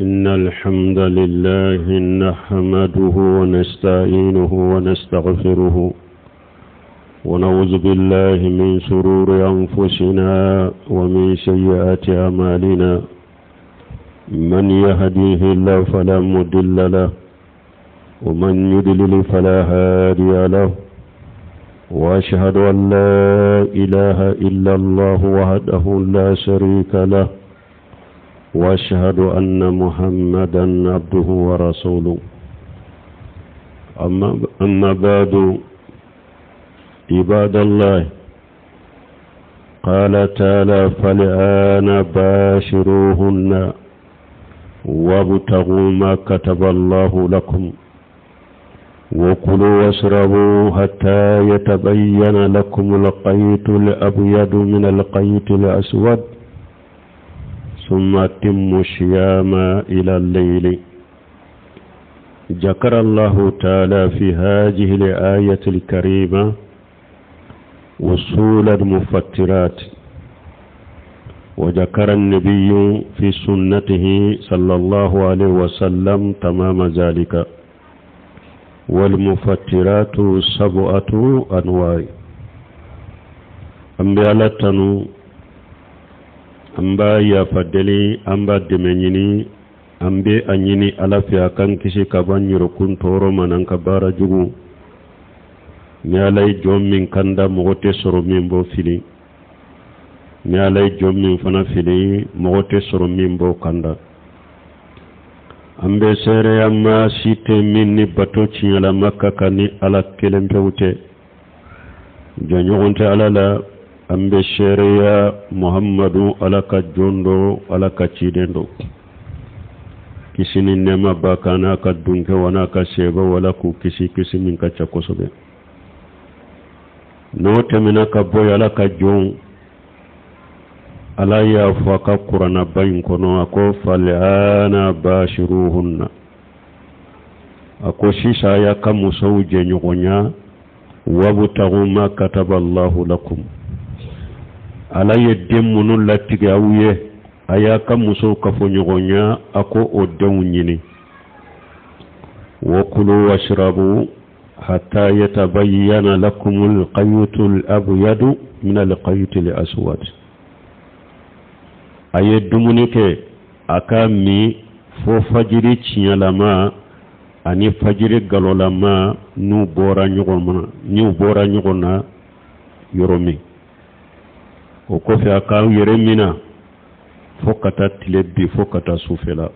إن الحمد لله نحمده ونستعينه ونستغفره ونعوذ بالله من شرور أنفسنا ومن سيئات أعمالنا من يهديه الله فلا مضل له ومن يضلل فلا هادي له واشهد ان لا اله الا الله وحده لا شريك له واشهد ان محمدا عبده ورسوله اما بعد عباد الله قال تعالى فالآن باشروهن وابتغوا ما كتب الله لكم وكلوا واشربوا حتى يتبين لكم القيت الأبيض من القيت الأسود ثم أتموا الصيام إلى الليل ذكر الله تعالى في هذه الآية الكريمة وصول المفترات وذكر النبي في سنته صلى الله عليه وسلم تمام ذلك والمفترات سبعة أنواع an bɛ ala tanu an b'a yafa deli an b'a dɛmɛ ɲini an bɛ a ɲini ala fɛ a k'an kisi ka bɔ an yɛrɛkun tɔɔrɔ ma n'an ka baara jugu ni ala ye jɔn min kanda mɔgɔ tɛ sɔrɔ min b'o fili ni ala ye jɔn min fana fili mɔgɔ tɛ sɔrɔ min b'o kanda an bɛ seereya maa si tɛ min ni bato tiɲɛlama ka kan ni ala kelen pewu tɛ jɔnɲɔgɔn tɛ ala la an bɛ seereya muhammadu ala ka jɔn don ala ka ciden don kisi ni nɛɛma b'a kan n'a ka dunkɛw n'a ka sebaw ala k'u kisi kisi min ka ca kosɛbɛ n'o tɛmɛna ka bɔ yen ala ka jɔnw ala y'a fɔ a ka kuranaba in kɔnɔ a ko fal'ana bashiruhunna a ko sisan a y'a ka musow jɛɲɔgɔnya wabtagu ma kataba allahu lakum ala ye den minnu latigɛ aw ye a y'a ka musow kafoɲɔgɔnya a ko o denw ɲini wakulu washrabu hatta yatabayyana lakum alqaytu alabyadu min alqayti alaswad a ye dumuni kɛ a ka min fo fajiri tiɲɛlama ani fajiri galolama n'u bɔra ɲɔgɔn na n'u bɔra ɲɔgɔn na yɔrɔ min o kɔfɛ a k'aw yɛrɛ mina fo ka taa tile bin fo ka taa sufɛla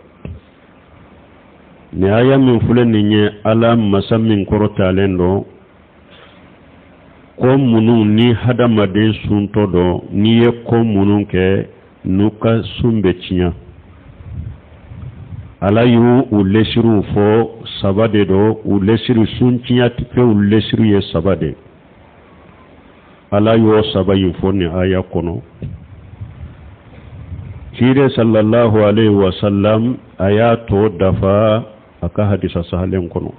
nin aya min filɛ nin ye ala masa min kɔrɔtalen don ko minnu ni hadamaden suntɔ don n'i ye ko minnu kɛ n'u ka sun bɛ tiɲɛ ala y'u u lesiriw fɔ saba de don u lesiri sun tiɲɛ fɛnw lesiri ye saba de ala y'o saba in fɔ nin aya kɔnɔ ciden sallallahu alaihi wasallam a y'a tɔ dafa a ka hadisa sahalen kɔnɔ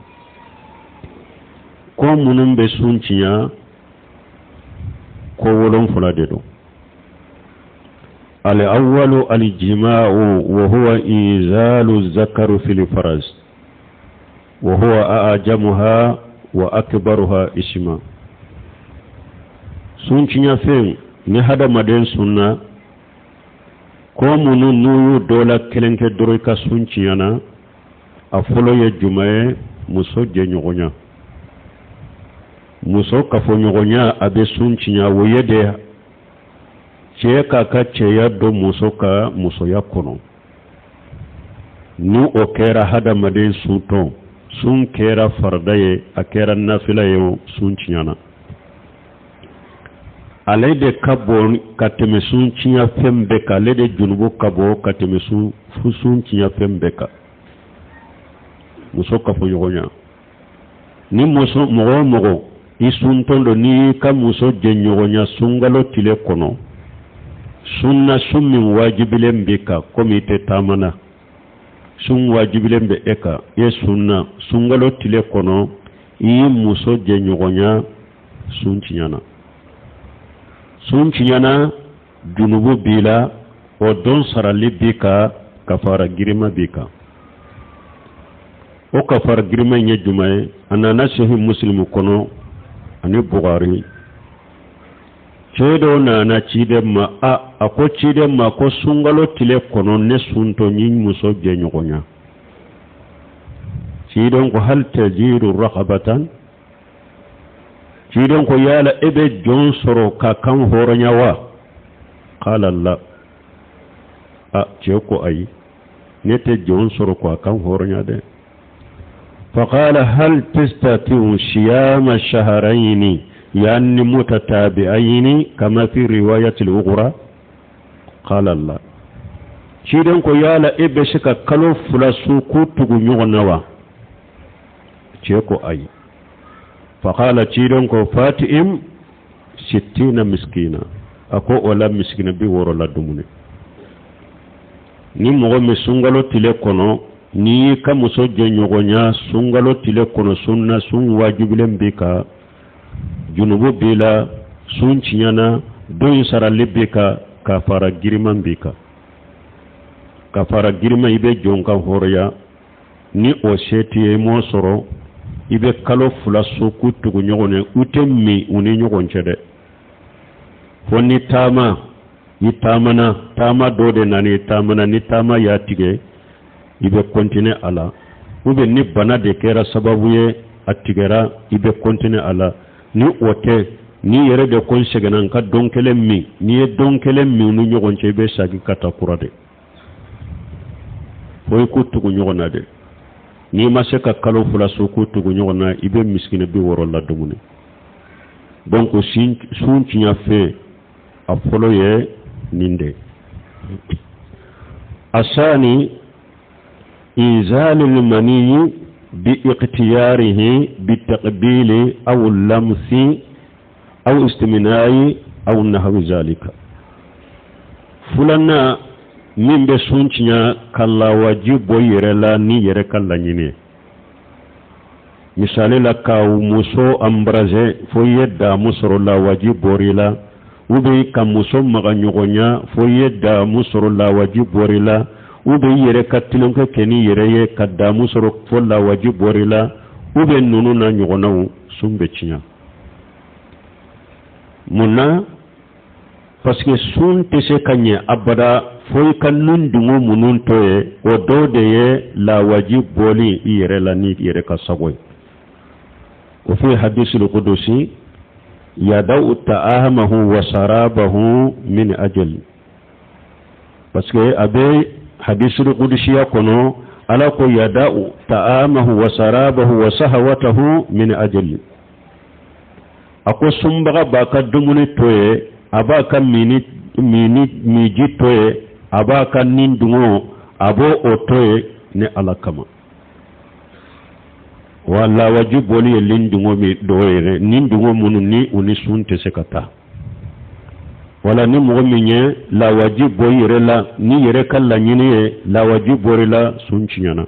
ko minnu bɛ sun tiɲɛ ko wolonfila de don الأول الجماع وهو إنزال الذكر في الفرج وهو أعجمها وأكبرها اسما sun tiɲɛ fɛn ni hadamaden sunna ko minnu n'u y'u dɔ la kelen kɛ dɔrɔn i ka sun tiɲɛna a fɔlɔ ye jumɛn ye muso jɛɲɔgɔnya muso kafoɲɔgɔnya a bɛ sun tiɲɛ o ye de cɛ k'a ka cɛya don muso ka musoya kɔnɔ ni o kɛra hadamaden suntɔ sun kɛra farida ye a kɛra nafila ye o sun tiɲɛna ale de ka bon ka tɛmɛ sun tiɲɛ fɛn bɛɛ kan ale de junubu ka bon ka tɛmɛ sun sun tiɲɛ fɛn bɛɛ kan muso kafoɲɔgɔnya ni muso mɔgɔ o mɔgɔ i suntɔ don n'i y'i ka muso jɛɲɔgɔnya sunkalo tile kɔnɔ sun na sun min wajibilen b'i kan komi i tɛ taama na sun wajibilen bɛ e kan e sunna sunkalo tile kɔnɔ i y'i muso jɛɲɔgɔnya sun tiɲɛna sun tiɲɛna junubu b'i la o don sarali b'i kan. kafara girima b'i kan. O kafara girima in ye jumɛn ye? A nana Sahih Muslim kɔnɔ ani Bukhari. Cɛ dɔ nana ciden ma, a ko ciden ma ko sunkalo tile kɔnɔ ne suntɔ n ye muso jɛɲɔgɔnya. Ciden ko hal tajidu raqabatan? Ciden ko yala e bɛ jɔn sɔrɔ ka kan hɔrɔnya wa? Qala la. A cɛ ko ayi, ne tɛ jɔn sɔrɔ ko a kan hɔrɔnya dɛ. فقال هل تستطيع صيام شهرين يعني متتابعين كما في رواية الأخرى؟ قال لا. Ciden ko yala e bɛ se ka kalo 2 sun k'u tugu ɲɔgɔn na wa? Cɛ ko ayi. Faqala, ciden ko fat'im 60 miskina. A ko o la misikina 60 la dumuni. Ni mɔgɔ min sunkalo tile kɔnɔ, n'i y'i ka muso jɛɲɔgɔnya sunkalo tile kɔnɔ, sun na, sun wajibilen b'i kan, junubu b'i la, sun tiɲɛna, don in sarali b'i kan, kafara giriman b'i kan. Kafara giriman, i bɛ jɔn kan hɔrɔnya. Ni o se t'i ye, i m'o sɔrɔ, i bɛ kalo 2 sun k'u tugu ɲɔgɔn na, u tɛ min u ni ɲɔgɔn cɛ dɛ, fo ni taama i taamana, taama dɔ de nana i taamana, ni taama y'a tigɛ, i bɛ continuer a la, ou bien ni bana de kɛra sababu ye a tigɛra, i bɛ continuer a la. Ni o tɛ, n'i yɛrɛ de ko n sɛgɛnna, n ka don kelen min, n'i ye don kelen min u ni ɲɔgɔn cɛ, i bɛ segin ka taa kura de, fo i k'u tugu ɲɔgɔn na dɛ. N'i ma se ka kalo 2 sun k'u tugu ɲɔgɔn na, i bɛ misikina 60 la dumuni. Donc sun tiɲɛ fɛn a fɔlɔ ye nin de. Asani inzalil maniyi bi iqtiyarihi bi taqbili aw lamsi aw istiminayi aw nahwi zalika. Filanan min bɛ sun tiɲɛ, ka lawaji bɔ yɛrɛ la ni yɛrɛ ka laɲini ye. Misali la, ka muso embrasser fo i ye damu sɔrɔ, lawaji bɔr'i la, ou bien ka muso maga ɲɔgɔnya fo i ye damu sɔrɔ, lawaji bɔr'i la, ou bien i yɛrɛ ka tulonkɛ kɛ ni yɛrɛ ye ka damu sɔrɔ fo lawaji bɔr'i la, ou bien ninnu n'a ɲɔgɔnnaw, sun bɛ tiɲɛ. Mun na? Parce que sun tɛ se ka ɲɛ abada fo i ka nun dungo minnu to ye, o dɔw de ye lawaji bɔli i yɛrɛ la ni i yɛrɛ ka sago ye. O fi hadisul qudusi yada'u ta'amahu wa sarabahu min ajali. Parce que a bɛ hadisul qudusiya kɔnɔ, Ala ko yada'u ta'amahu wa sarabahu wa sahawatahu min ajali. A ko sunbaga b'a ka dumuni to ye, a b'a ka mini miji to ye, a b'a ka nin dungo a b'o o to ye ni Ala kama. Wa lawaji bɔli ye nin dungo min dɔ ye dɛ, nin dungo minnu ni u ni sun tɛ se ka taa. Wala ni mɔgɔ min ye lawaji bɔ i yɛrɛ la ni yɛrɛ ka laɲini ye, lawaji bɔr'i la, sun tiɲɛna.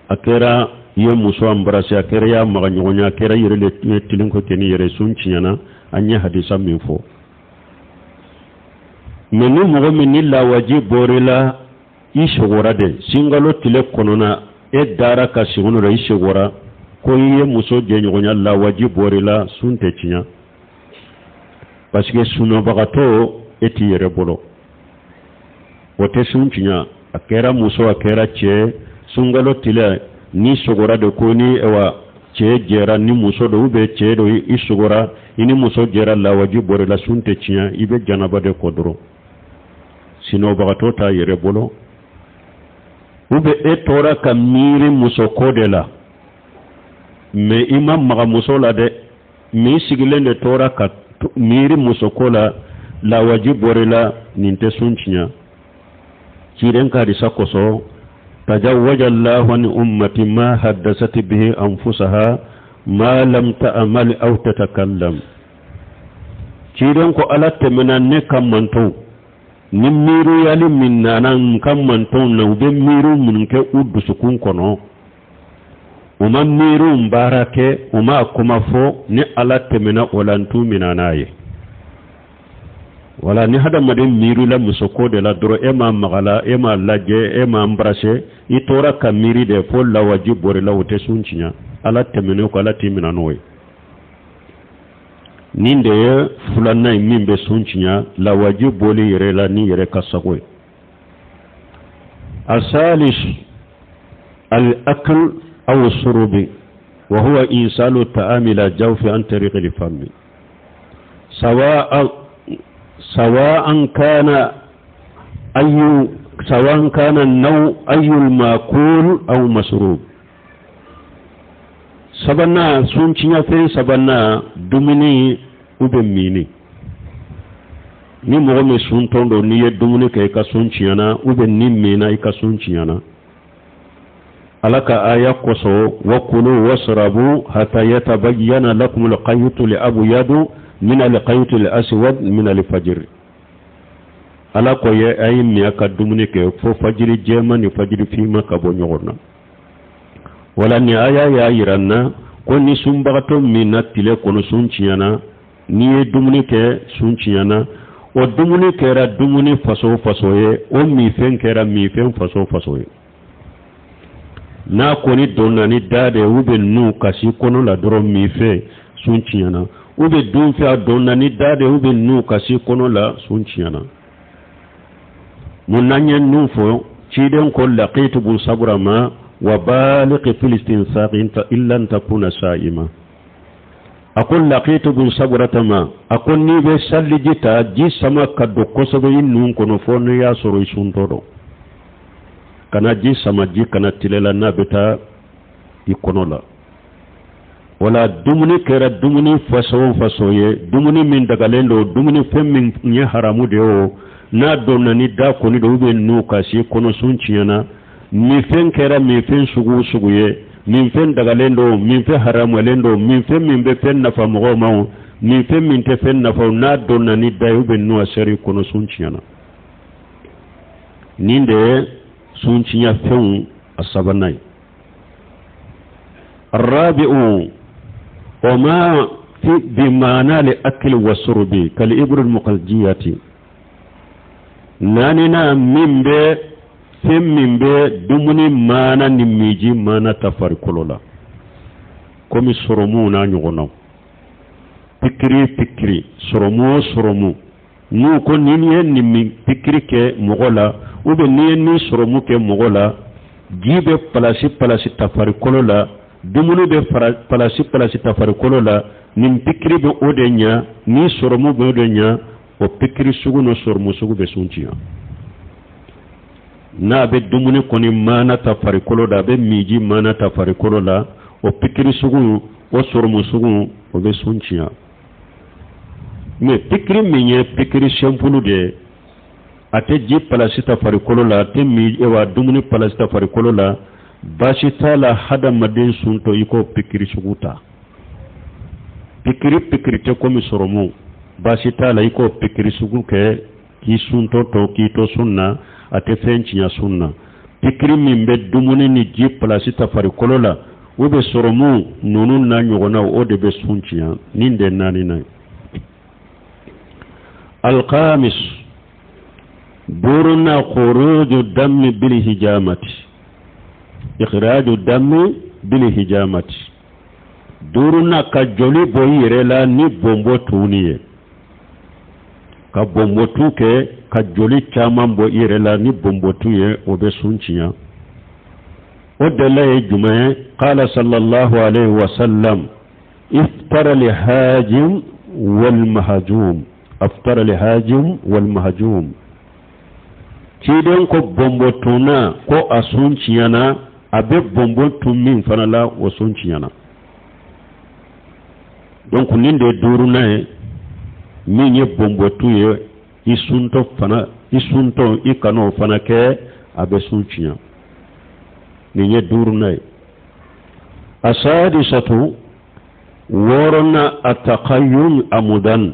A kɛra i ye muso embrasser, a kɛra i y'a maga ɲɔgɔn ye, a kɛra i yɛrɛ de ye tilenko kɛ ni yɛrɛ, sun tiɲɛna. An ye hadisa min fɔ. Mais ni mɔgɔ min ni lawaji bɔr'i la, i sogora de, sunkalo tile kɔnɔna e dara ka sigi la, i sogora ko i ye muso jɛɲɔgɔnya, lawaji bɔr'i la, sun tɛ tiɲɛ, parce que sunɔbagatɔ e t'i yɛrɛ bolo, o tɛ sun tiɲɛ. A kɛra muso, a kɛra cɛ, sunkalo tile ni sogora de ko ni wa cɛ jɛra ni muso dɔ, ou bien cɛ dɔ i sogora i ni muso jɛra, lawaji bɔr'i la, sun tɛ tiɲɛ, i bɛ janaba de kɔ dɔrɔn. Sinɔbagatɔ t'a yɛrɛ bolo. Ou bien e tora ka miiri muso ko de la, mais i ma maga muso la dɛ, mais i sigilen de tora ka miiri muso ko la, lawaji bɔr'i la, nin tɛ sun tiɲɛ. Ciden ka hadisa kosɔn tajawaja Allahu an ummati ma haddasat bihi anfusaha ma lam ta'mal aw tatakallam. Ciden ko Ala tɛmɛna ne ka mantɔnw ni miiriyali min nana n ka mantɔnw na, u bɛ miiriw minnu kɛ u dusukun kɔnɔ, u ma miiriw baara kɛ, u ma kuma fɔ, ni Ala tɛmɛna o la, n t'u minɛ n'a ye. Wala ni hadamaden miirila musoko de la dɔrɔn, e ma maga la, e m'a lajɛ, e m'a embrasser, i tora ka miiri de fo lawaji bɔr'i la, o tɛ sun tiɲɛ. Ala tɛmɛnen kɔ, Ala t'i minɛ n'o ye. Nin de ye filanan ye min bɛ sun tiɲɛ, lawaji bɔli yɛrɛ la ni yɛrɛ ka sago ye. Asalis al-akl aw surubi wa huwa insalu ta'ami ila jawfi an tariqi al-fami سواء كان أي سواء كان النوع أي المأكول أو مشروب. Sabanan, sun tiɲɛfɛn sabanan, dumuni ou bien mini. Ni mɔgɔ min suntɔn don, n'i ye dumuni kɛ, i ka sun tiɲɛna, ou bien ni minna, i ka sun tiɲɛna. Ala ka aya kosɔn: wakulu wasrabu hata yatabayyana lakum alqaytu al-abyadu min alqayti al-aswad min al-fajr. Ala ko ye a ye min ka dumuni kɛ fo fajiri jɛma ni fajiri finma ka bɔ ɲɔgɔn na. Wala ni aya y'a yira n na ko ni sunbagatɔ min na tile kɔnɔ, sun tiɲɛna. N'i ye dumuni kɛ, sun tiɲɛna. O dumuni kɛra dumuni façon façon ye, o minfɛn kɛra minfɛn façon façon ye, n'a kɔni donna ni da de ou bien nun ka si kɔnɔ la dɔrɔn, minfɛn, sun tiɲɛna. Ou bien dunfɛn, a donna ni da de ou bien nun ka si kɔnɔ la, sun tiɲɛna. Mun n'an ye nun fɔ? Ciden ko Laqitu bun Sabura ma: wa baligi fil istinsaqi illa an takuna sa'ima. A ko Laqitu bun Saburata ma, a ko n'i bɛ saliji ta, ji sama ka don kosɛbɛ i nun kɔnɔ, fo n'i y'a sɔrɔ i suntɔ dɔn. Kana ji sama, ji kana tile la n'a bɛ taa i kɔnɔ la. Wala dumuni kɛra dumuni façon façon ye, dumuni min dagalen don, dumuni fɛn min ye haramu de ye, o n'a donna ni da kɔni don ou bien nun ka si kɔnɔ, sun tiɲɛna. Minfɛn kɛra minfɛn sugu o sugu ye, minfɛn dagalen don, minfɛn haramuyalen don, minfɛn min bɛ fɛn nafa mɔgɔw ma o, minfɛn min tɛ fɛn nafa o, n'a donna ni da ye ou bien nun, a sera i kɔnɔ, sun tiɲɛna. Nin de ye sun tiɲɛ fɛnw a sabanan ye. الرابع وما في بمعنى الأكل والشرب كالإبر المخجية. Naaninan, min bɛ fɛn min bɛ dumuni maana ni miji maana ta farikolo la, komi sɔrɔmuw n'a ɲɔgɔnnaw, pikiri pikiri, sɔrɔmu o sɔrɔmu, n'u ko ni ye nin min pikiri kɛ mɔgɔ la, ou bien n'i ye nin sɔrɔmu kɛ mɔgɔ la, ji bɛ palasi palasi ta farikolo la, dumuni bɛ palasi palasi ta farikolo la, nin pikiri bɛ o de ɲa, ni sɔrɔmu bɛ o de ɲa, o pikiri sugu n'o sɔrɔmu sugu bɛ sun tiɲɛ. N'a bɛ dumuni kɔni maana ta farikolo la, a bɛ miji maana ta farikolo la, o pikiri sugu, o sɔrɔmu sugu, o bɛ sun tiɲɛ. Mais pikiri min ye pikiri simple de ye, a tɛ ji palasi ta farikolo la, a tɛ mi wa dumuni palasi ta farikolo la, baasi t'a la. Hadamaden suntɔ, i k'o pikiri sugu ta, pikiri pikiri tɛ komi sɔrɔmu, baasi t'a la, i k'o pikiri sugu kɛ k'i suntɔ to, k'i to sun na, a tɛ fɛn tiɲɛ sun na. Pikiri min bɛ dumuni ni ji palasi ta farikolo la, o bɛ sɔrɔmu ninnu n'a ɲɔgɔnnaw, o de bɛ sun tiɲɛ. Nin de naaninan ye. Alkhamis, duurunan, khuruju dami bil hijamati, ikhraju dami bil hijamati. Duurunan, ka joli bɔ i yɛrɛ la ni bɔnbɔ tuni ye, ka bɔnbɔtu kɛ ka joli caman bɔ i yɛrɛ la ni bɔnbɔtu ye, o bɛ sun tiɲɛ. O dala ye jumɛn ye? Qala sallallahu alayhi wa sallam: iftara lihajim wal mahjum, aftara lihajim wal mahjum. Ciden ko bɔnbɔtunna ko a sun tiɲɛna, a bɛ bɔnbɔn tun min fana la, o sun tiɲɛna. Donc nin de ye duurunan ye, min ye bɔnbɔtu ye i suntɔ fana, i suntɔ, i kan'o fana kɛ, a bɛ sun tiɲɛ. Nin ye duurunan ye. Asadisatu, wɔɔrɔnan, ataqayyum amudan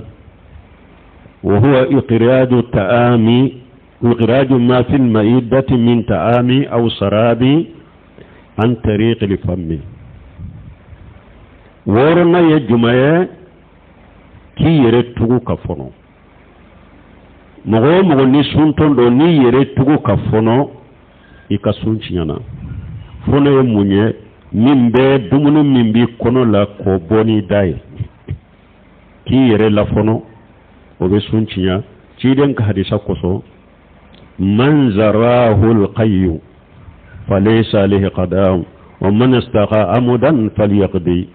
wa huwa iqraju ta'ami, iqraju ma fi al-ma'idati min ta'ami aw sarabi an tariqi al-fami. Wɔɔrɔnan ye jumɛn ye? K'i yɛrɛ tugu ka fɔnɔ. Mɔgɔ o mɔgɔ ni suntɔ don, n'i yɛrɛ tugu ka fɔnɔ, i ka sun tiɲɛna. Fɔnɔ ye mun ye? Min bɛ dumuni min b'i kɔnɔ la k'o bɔ n'i da ye, k'i yɛrɛ lafɔnɔ, o bɛ sun tiɲɛ, ciden ka hadisa kosɔn: man zarahu alqayyu falaysa alayhi qada'un wa man istaqa amudan falyaqdi.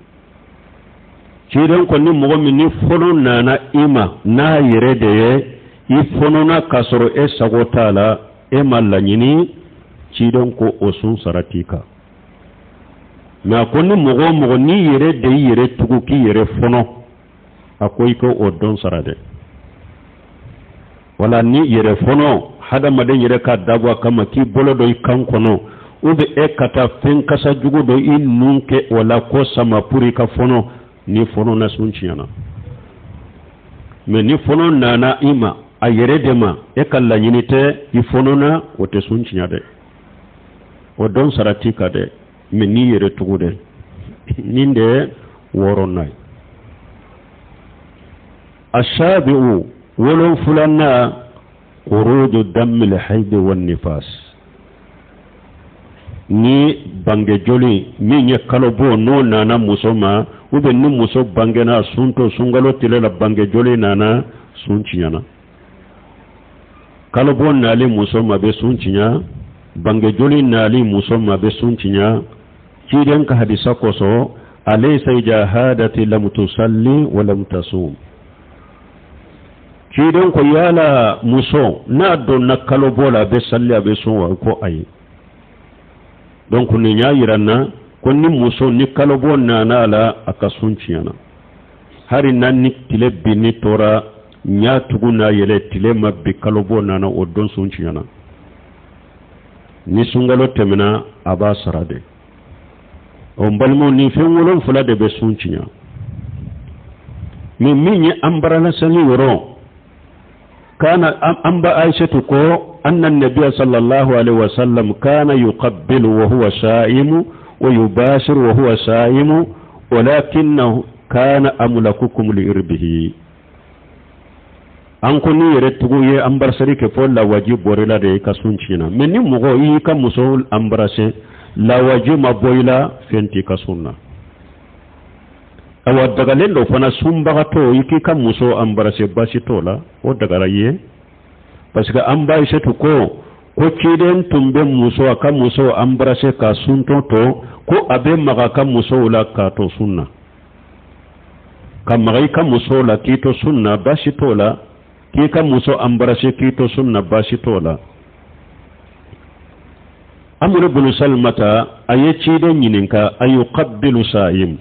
Ciden ko ni mɔgɔ min ni fɔnɔ nana i ma n'a yɛrɛ de ye, i fɔnɔna k'a sɔrɔ e sago t'a la, e ma laɲini, ciden ko o sun sara t'i kan. Mɛ a ko ni mɔgɔ o mɔgɔ n'i yɛrɛ de y'i yɛrɛ tugu k'i yɛrɛ fɔnɔ, a ko i ko o dɔn sara dɛ. Wala ni yɛrɛ fɔnɔ, hadamaden yɛrɛ ka dabɔ a kama k'i bolo don i kan kɔnɔ, ou bien e ka taa fɛn kasa jugu dɔ i nun kɛ o la k'o sama pour i ka fɔnɔ, ni fɔnɔna, sun tiɲɛna. Mɛ ni fɔnɔ nana i ma a yɛrɛ de ma, e ka laɲini tɛ, i fɔnɔna, o tɛ sun tiɲɛ dɛ, o dɔn sara t'i kan dɛ. Mɛ n'i yɛrɛ tugu dɛ, nin de wɔɔrɔnan ye. Asabi'u, wolonfilanan, khuruju dammil haidi wan nifas. Ni bangejoli min ye kalobɔ, n'o nana muso ma, ou bien ni muso bangena suntɔ, sunkalo tile la bangejoli nana, sun tiɲɛna. Kalobɔ nali muso ma bɛ sun tiɲɛ, bangejoli nali muso ma bɛ sun tiɲɛ, ciden ka hadisa kosɔn: alaysa iza hadati lam tusalli wa lam tasum. Ciden ko yala muso n'a donna kalobɔ la, a bɛ salli, a bɛ sun wa? Ko ayi. Donc nin y'a yira n na ko ni muso ni kalobɔ nana a la, a ka sun tiɲɛna, hari n'a ni tile binni tora ɲa tugu n'a yɛlɛ, tile ma bi, kalobɔ nana, o don sun tiɲɛna. Ni sunkalo tɛmɛna, a b'a sara de. O n balimaw, nin fɛn wolonfila de bɛ sun tiɲɛ. Mɛ min ye an baralasani yɔrɔ kana, an ba Aishatu ko anna nabiya sallallahu alaihi wasallam kana yuqabbilu wa huwa sa'imu wa yubashiru wa huwa sa'imu walakinahu kana amlakukum li irbihi. An ko n'i yɛrɛ tugu ye embrasser kɛ fo lawaji bɔr'i la de, i ka sun tiɲɛna. Mɛ ni mɔgɔ i y'i ka muso embrasser, lawaji ma bɔ i la, fɛn t'i ka sun na. Awa, dagalen dɔ fana, sunbagatɔ i k'i ka muso embrasser, baasi t'o la, o dagara i ye, parce que an ba Aisatu ko ciden tun bɛ muso a ka muso embrasser ka suntɔ to, ko a bɛ maga a ka musow la k'a to sun na. Ka maga i ka muso la k'i to sun na, baasi t'o la. K'i ka muso embrasser k'i to sun na, baasi t'o la. Amuru bunu Salimata a ye ciden ɲininka: ayuqabbilu sa'im?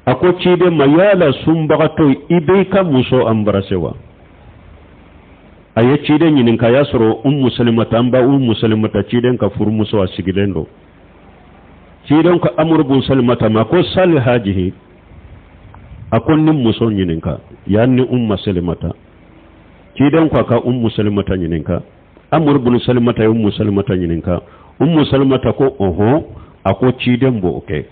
A ko ciden ma: yala sunbagatɔ i bɛ i ka muso embrasser wa? A ye ciden ɲininka, a y'a sɔrɔ Umu Salimata, an ba Umu Salimata, ciden ka furumuso, a sigilen don. Ciden ko Amuru bun Salimata ma ko sali hajihi, a ko ni muso ɲininka, yan ni Umma Salimata. Ciden ko a ka Ummu Salimata ɲininka. Amuru bun Salimata ye Ummu Salimata ɲininka. Ummu Salimata ko ɔhɔn, a ko ciden b'o kɛ,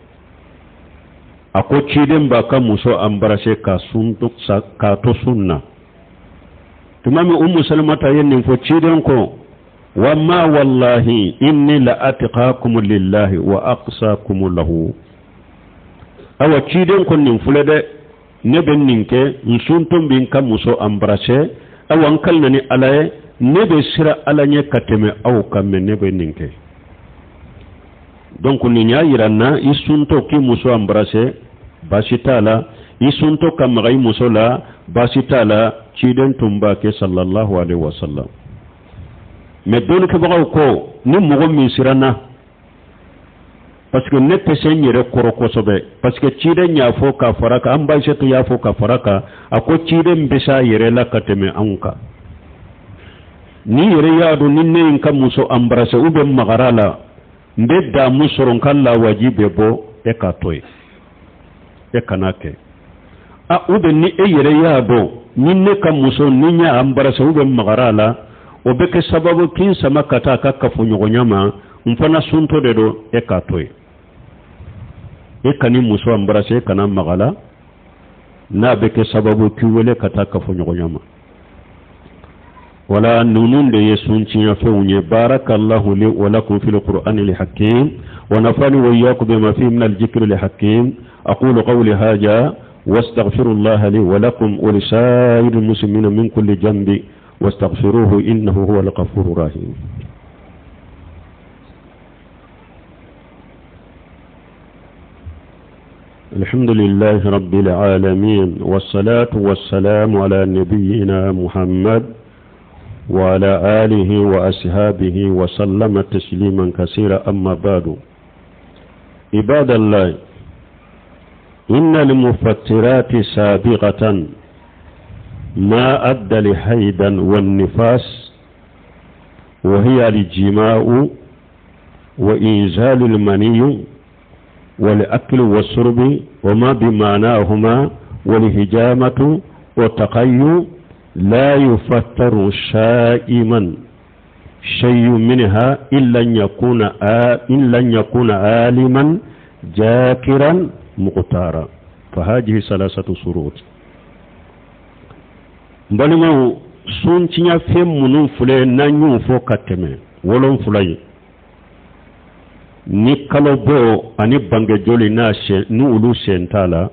a ko ciden b'a ka muso embrasser ka sun, k'a to sun na. Tuma min Ummu Salimata ye nin fɔ, ciden ko: wa ma wallahi inni la atqakum lillahi wa aqsakum lahu. Awa, ciden ko nin filɛ dɛ, ne bɛ nin kɛ, n suntɔ bɛ n ka muso embrasser. Awa, n kalina ni Ala ye, ne bɛ sira Ala ɲɛ ka tɛmɛ aw kan, mɛ ne bɛ nin kɛ. Donc nin y'a yira n na, i suntɔ k'i muso embrasser, baasi t'a la. I suntɔ ka maga i muso la, baasi t'a la. Ciden tun b'a kɛ, sallallahu alaihi wa sallam. Mɛ dɔnnikɛbagaw ko ni mɔgɔ min siranna, parce que ne tɛ se n yɛrɛ kɔrɔ kosɛbɛ, parce que ciden y'a fɔ ka fara kan, an Bayisetu y'a fɔ ka fara kan, a ko ciden bɛ s'a yɛrɛ la ka tɛmɛ anw kan. Ni yɛrɛ y'a dɔn ni ne ye n ka muso embrasser ou bien magara la, n bɛ damu sɔrɔ, n ka lawaji bɛ bɔ, e k'a to yen, e kana kɛ. A ou bien ni e yɛrɛ y'a dɔn ni ne ka muso ni n y'a embrasser ou bien magara la, o bɛ kɛ sababu k'i sama ka taa a ka kafoɲɔgɔnya ma, n fana suntɔ de don, e k'a to yen, e ka ni muso embrasser, e kana maga la, n'a bɛ kɛ sababu k'i wele ka taa kafoɲɔgɔnya ma. Wala ninnu de ye sun tiɲɛfɛnw ye. Barakallahu li wa lakum fil qur'ani al hakim wa nafani wa iyyakum bima fihi min al dhikri al hakim. Aqulu qawli hadha wastaghfirullaha li wa lakum wa lisa'iril muslimina min kulli dhanbi wastaghfiruhu innahu huwal ghafurur rahim. الحمد لله رب العالمين، والصلاة والسلام على نبينا محمد وعلى آله وأصحابه وسلم تسليما كثيرا. أما بعد، عباد الله، إن المفترات سابقة ما أدى لحيدا والنفاس، وهي الجماع وإنزال المني والأكل والشرب وما بمعناهما والهجامة والتقي، لا يفتر شائما شيء منها إلا أن يكون عالما جاكرا مختارا. فهذه ثلاثة شروط. N balimaw, sun tiɲɛ fɛn minnu filɛ n'an y'o fɔ ka tɛmɛ, 7 ye, ni kalobɔ ani bangejoli n'a sen ni olu sen t'a la,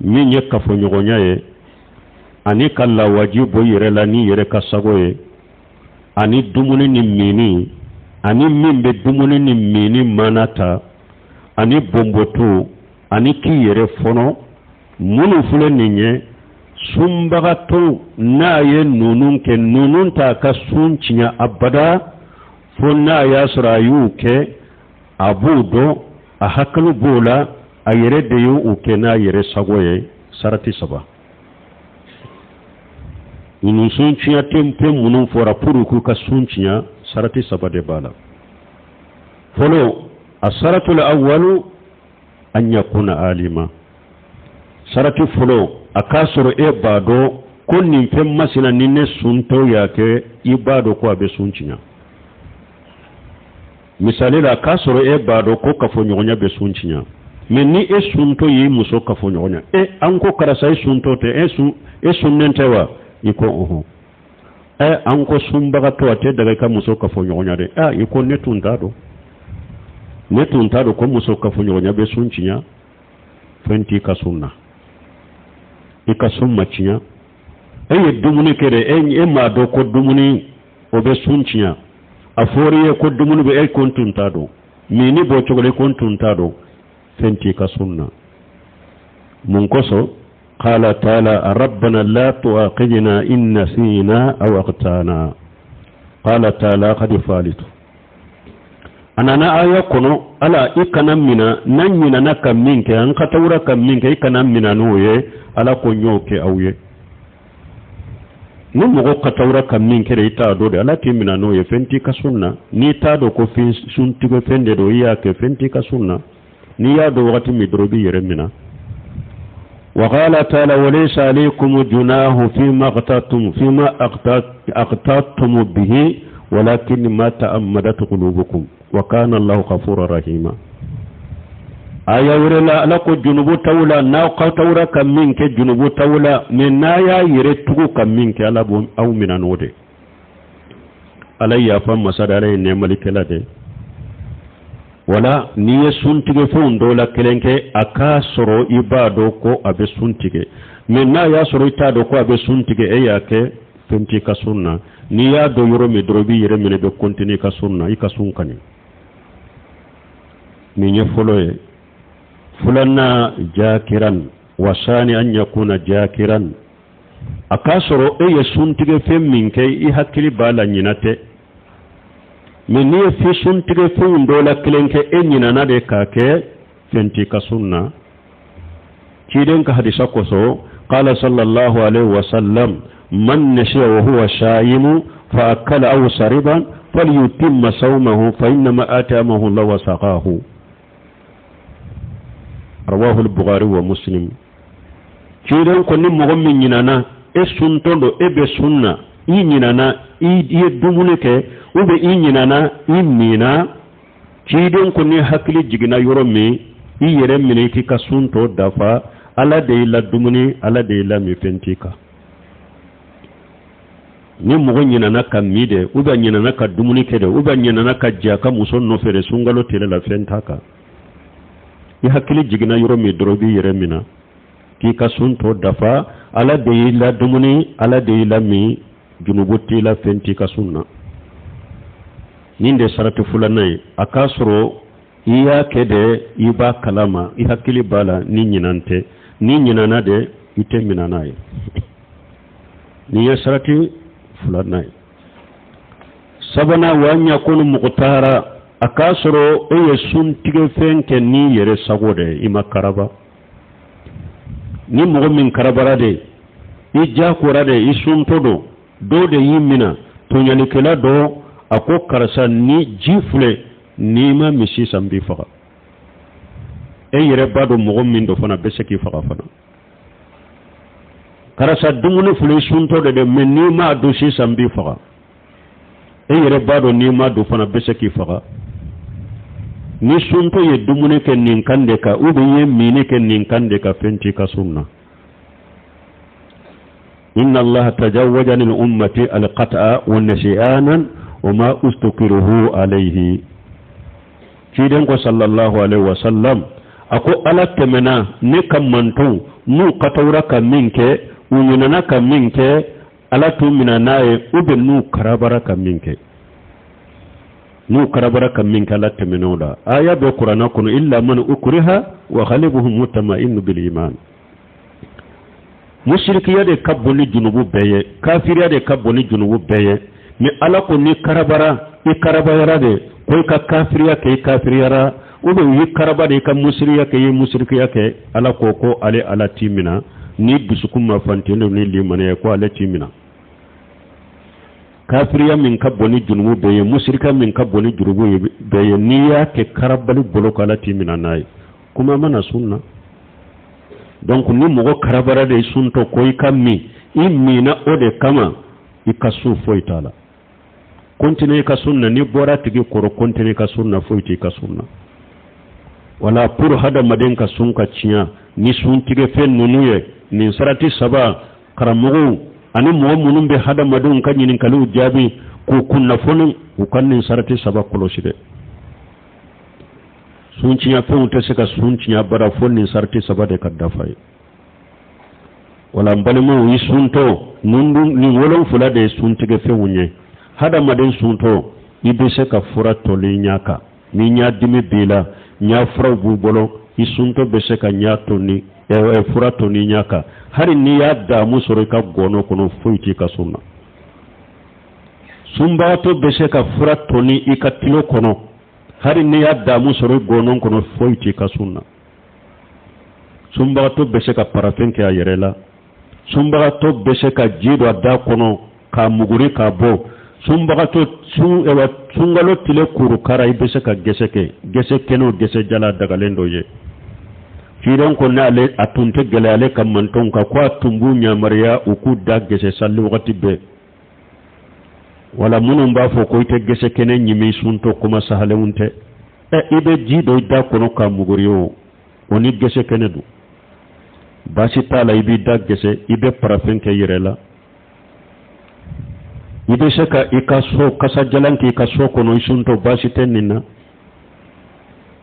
min ye kafoɲɔgɔnya ye ani ka lawaji bɔ yɛrɛ la ni yɛrɛ ka sago ye, ani dumuni ni mini ani min bɛ dumuni ni mini mana ta, ani bonboto ani k'i yɛrɛ fɔnɔ, minnu filɛ nin ye, sunbagatɔ n'a ye ninnu kɛ, ninnu t'a ka sun tiɲɛ abada, fo n'a y'a sɔrɔ a y'u kɛ, a b'u dɔn, a hakili b'o la, a yɛrɛ de y'u kɛ n'a yɛrɛ sago ye. Sarati saba ninnu, sun tiɲɛ fɛn minnu fɔra pour k'u ka sun tiɲɛ, sarati saba de b'a la. Fɔlɔ, a saratul awwalu an yakuna alima. Sarati fɔlɔ, a k'a sɔrɔ e b'a dɔn ko nin fɛn masina ni ne suntɔ y'a kɛ, i b'a dɔn ko a bɛ sun tiɲɛ. Misali la, a k'a sɔrɔ e b'a dɔn ko kafoɲɔgɔnya bɛ sun tiɲɛ, mɛ ni e suntɔ y'i muso kafoɲɔgɔnya, e an ko karisa, e suntɔ tɛ, e sun, e sunnen tɛ wa? I ko ɔhɔn. Ɛ, an ko sunbagatɔ a tɛ daga i ka muso kafoɲɔgɔnya dɛ. Ɛ, i ko ne tun t'a dɔn, ne tun t'a dɔn ko muso kafoɲɔgɔnya bɛ sun tiɲɛ. Fɛn t'i ka sun na, i ka sun ma tiɲɛ. E ye dumuni kɛ dɛ, e m'a dɔn ko dumuni o bɛ sun tiɲɛ. A fɔra i ye ko dumuni bɛ, e ko n tun t'a dɔn. Mini bɔ cogo la, i ko n tun t'a dɔn. Fɛn t'i ka sun na. Mun kosɔn? Qala taala rabbana la tu'akhidna in nasina aw akhtana. Qala taala qad falitu. A nana aya kɔnɔ, Ala, i kana mina n'an ɲinana ka min kɛ, an ka tawura ka min kɛ, i kana mina n'o ye. Ala ko n y'o kɛ aw ye. Ni mɔgɔ ka tawura ka min kɛ, i t'a dɔn de, Ala t'i mina n'o ye. Fɛn t'i ka sun na. N'i t'a dɔn ko fɛn suntigɛ fɛn de don, i y'a kɛ, fɛn t'i ka sun na. N'i y'a dɔn wagati min dɔrɔn, i b'i yɛrɛ mina. وقال تعالى وليس عليكم جناح فيما أخطأتم به ولكن ما تعمدت قلوبكم وكان الله غفورا رحيما. Aya wɛrɛ la, Ala ko junubu t'aw la n'aw ka tawura ka min kɛ, junubu t'aw la, mɛ n'a y'a yɛrɛ tugu ka min kɛ, Ala b'o aw minɛ n'o de. Ala ye yafa masa de, Ala ye nɛɛmalikɛla de. Wala n'i ye suntigɛ fɛnw dɔw la kelen kɛ, a k'a sɔrɔ i b'a dɔn ko a bɛ sun tigɛ. Mɛ n'a y'a sɔrɔ i t'a dɔn ko a bɛ sun tigɛ, e y'a kɛ, fɛn t'i ka sun na. N'i y'a dɔn yɔrɔ min dɔrɔn, i b'i yɛrɛ minɛ, i bɛ continuer i ka sun na, i ka sun ka ɲi. Nin ye fɔlɔ ye. Filanan, jakiran wasani an yakuna jakiran. A k'a sɔrɔ e ye suntigɛ fɛn min kɛ, i hakili b'a la, ɲinɛ tɛ. Mɛ n'i ye fi suntigɛ fɛnw dɔw la kelen kɛ, e ɲinana de k'a kɛ, fɛn t'i ka sun na, ciden ka hadisa kosɔn. Qala sallallahu alaihi wasallam man nasiya wa huwa sa'imu fa akala aw shariba falyutimma sawmahu fa innama atamahu Allah wa saqahu. Rawahu al-Bukhari wa Muslim. Ciden ko ni mɔgɔ min ɲinana, e suntɔ don, e bɛ sun na, i ɲinana i ye dumuni kɛ, ou bien i ɲinana i minna, ciden ko ni hakili jiginna yɔrɔ min, i yɛrɛ minɛ k'i ka sun tɔ dafa. Ala de y'i la dumuni, Ala de y'i la min, fɛn t'i kan. Ni mɔgɔ ɲinana ka min de, ou bien ɲinana ka dumuni kɛ de, ou bien ɲinana ka jɛ a ka muso nɔfɛ de sunkalo tile la, fɛn t'a kan. I hakili jiginna yɔrɔ min dɔrɔn, i b'i yɛrɛ minɛ k'i ka sun tɔ dafa. Ala de y'i ladumuni, Ala de y'i lamin, junubu t'i la, fɛn t'i ka sun na. Nin de sarati filanan ye. A k'a sɔrɔ i y'a kɛ de, i b'a kalama, i hakili b'a la, ni ɲinan tɛ. Ni ɲinana de, i tɛ mina n'a ye. Nin ye sarati filanan ye. Sabanan, wa an yakuna mukutara, a k'a sɔrɔ e ye suntigɛfɛn kɛ n'i yɛrɛ sago de ye, i ma karaba. Ni mɔgɔ min karabara de, i jakora de, i suntɔ don, dɔ de y'i mina, tɔɲɔlikɛla dɔ, a ko karisa, ni ji filɛ, n'i ma min sisan n b'i faga. E yɛrɛ b'a dɔn mɔgɔ min don fana bɛ se k'i faga fana. Karisa, dumuni filɛ, i suntɔ de dɛ, mɛ n'i m'a dun sisan n b'i faga. E yɛrɛ b'a dɔn n'i m'a dun fana bɛ se k'i faga. Ni suntɔ ye dumuni kɛ nin kan de kan, ou bien i ye minni kɛ nin kan de kan, fɛn t'i ka sun na. Inna allaha tajawaza lil ummati alqata'a wa nisyanan wa ma ustukrihu alayhi. Ciden ko sallallahu alaihi wa sallam, a ko Ala tɛmɛna ne ka mantonw n'u katawura ka min kɛ, u ɲinana ka min kɛ, Ala t'u minɛ n'a ye, ou bien n'u karabara ka min kɛ, n'u karabara ka min kɛ, Ala tɛmɛn'o la. Aya bɛ Kuranna kɔnɔ: illa man ukriha wa qalbuhu mutma'innu bil iman. Musirikiya de ka bon ni junubu bɛɛ ye, kafiriya de ka bon ni junubu bɛɛ ye. Mais Ala ko ni karabara, i karabayara de ko i ka kafiriya kɛ, i kafiriyara, ou bien i karaba de i ka musiriya kɛ, i ye musirikiya kɛ, Ala ko ko ale Ala t'i minɛ ni dusukun ma fanten don ni limaniya, ko ale t'i minɛ. Kafiriya min ka bon ni junubu bɛɛ ye, musirika min ka bon ni jurubu bɛɛ ye, n'i y'a kɛ karabali bolo, ko Ala t'i minɛ n'a ye. Kuma mana sun na. Donc ni mɔgɔ karabara de suntɔ ko i ka min, i minna o de kama, i ka sun, foyi t'a la. Continue i ka sun na. N'i bɔra tigi kɔrɔ, continue i ka sun na, foyi t'i ka sun na. Wala pour hadamaden ka sun ka tiɲɛ ni suntigɛfɛn ninnu ye, nin sarati saba, karamɔgɔw ani mɔgɔ minnu bɛ hadamadenw ka ɲininkaliw jaabi k'u kunnafoni, u ka nin sarati saba kɔlɔsi dɛ. Sun tiɲɛfɛnw tɛ se ka sun tiɲɛ bara fo nin sarati saba de ka dafa ye. Wala n balimaw, i suntɔ, nin wolonfila de ye suntigɛfɛnw ye. Hadamaden suntɔ, i bɛ se ka fura toli ɲa kan. Ni ɲa dimi b'i la, ɲa furaw b'u bolo, i suntɔ bɛ se ka ɲa toni, fura toni ɲa kan. Hali n'i y'a damu sɔrɔ i ka gɔnɔ kɔnɔ, foyi t'i ka sun na. Sunbagatɔ bɛ se ka fura toni i ka tulo kɔnɔ. Hali n'i y'a damu sɔrɔ i gɔnɔ kɔnɔ, foyi t'i ka sun na. Sunbagatɔ bɛ se ka parafɛn kɛ a yɛrɛ la. Sunbagatɔ bɛ se ka ji don a da kɔnɔ k'a muguri k'a bɔ. Sunbagatɔ sun, sunkalo tile kurukara, i bɛ se ka gɛsɛ kɛ, gɛsɛ kɛnɛ o, gɛsɛ jala, dagalen dɔ ye. Ciden ko n'ale a tun tɛ gɛlɛya ale ka mantɔnw kan, ko a tun b'u yamaruya u k'u da gɛsɛ sali wagati bɛɛ. Wala minnu b'a fɔ ko i tɛ gɛsɛ kɛnɛ ɲimi suntɔ, kuma sahalenw tɛ. Ɛ, i bɛ ji don i da kɔnɔ k'a muguri, o o ni gɛsɛ kɛnɛ don, baasi t'a la. I b'i da gɛsɛ, i bɛ parafɛn kɛ yɛrɛ la, i bɛ se ka i ka so kasajalan k'i ka so kɔnɔ i suntɔ, baasi tɛ nin na.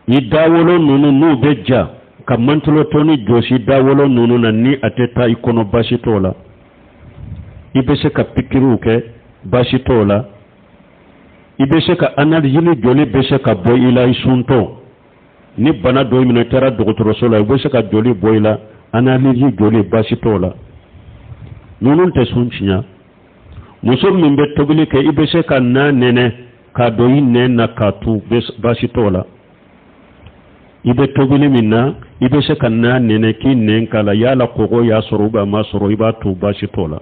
I dawolo ninnu n'u bɛ ja, ka mantɔlɔtɔni jɔsi dawolo ninnu na, ni a tɛ taa i kɔnɔ, baasi t'o la. I bɛ se ka pikiriw kɛ, baasi t'o la. I bɛ se ka analyse, joli bɛ se ka bɔ i la i suntɔ. Ni bana dɔ minɛ, i taara dɔgɔtɔrɔso la, i bɛ se ka joli bɔ i la, analyse joli, baasi t'o la. Ninnu tɛ sun tiɲɛ. Muso min bɛ tobili kɛ, i bɛ se ka na nɛnɛ k'a don i nɛn na k'a tu, baasi t'o la. I bɛ tobili min na, i bɛ se ka na nɛnɛ k'i nɛn k'a la, yala kɔgɔ y'a sɔrɔ ou bien a ma sɔrɔ, i b'a tu, baasi t'o la.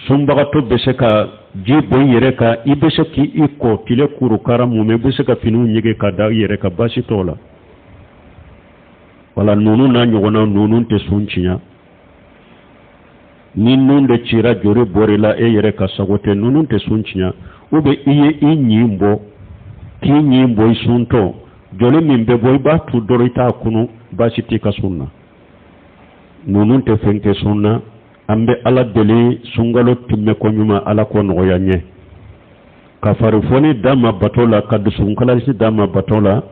Sunbagatɔ bɛ se ka ji bɔn i yɛrɛ kan, i bɛ se k'i ko tile kurukara mun, i bɛ se ka finiw ɲege ka da i yɛrɛ kan, baasi t'o la. Wala ninnu n'a ɲɔgɔnna ninnu tɛ sun tiɲɛ. Ni nun de cira, joli bɔr'i la, e yɛrɛ ka sago tɛ, ninnu tɛ sun tiɲɛ. Ou bien i ye i ɲin bɔ, k'i ɲin bɔ i suntɔ, joli min bɛ bɔ, i b'a tu dɔrɔn, i t'a kunu, baasi t'i ka sun na. Ninnu tɛ fɛn kɛ sun na. An bɛ Ala deli sunkalo tiimɛko ɲuman Ala k'o nɔgɔya n ye ka farifoni d'an ma bato la ka dusukunkalansi d'an ma bato la.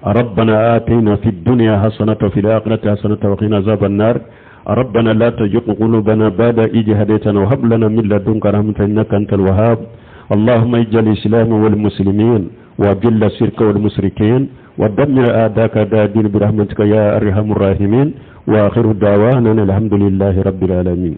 ربنا آتنا في الدنيا حسنة وفي الآخرة حسنة وقنا عذاب النار. ربنا لا تزغ قلوبنا بعد إذ هديتنا وهب لنا من لدنك رحمة إنك أنت الوهاب. اللهم اجعل الإسلام والمسلمين وأذل الشرك والمشركين ودمر أعداءك أعداء الدين برحمتك يا أرحم الراحمين. وآخر دعوانا الحمد لله رب العالمين.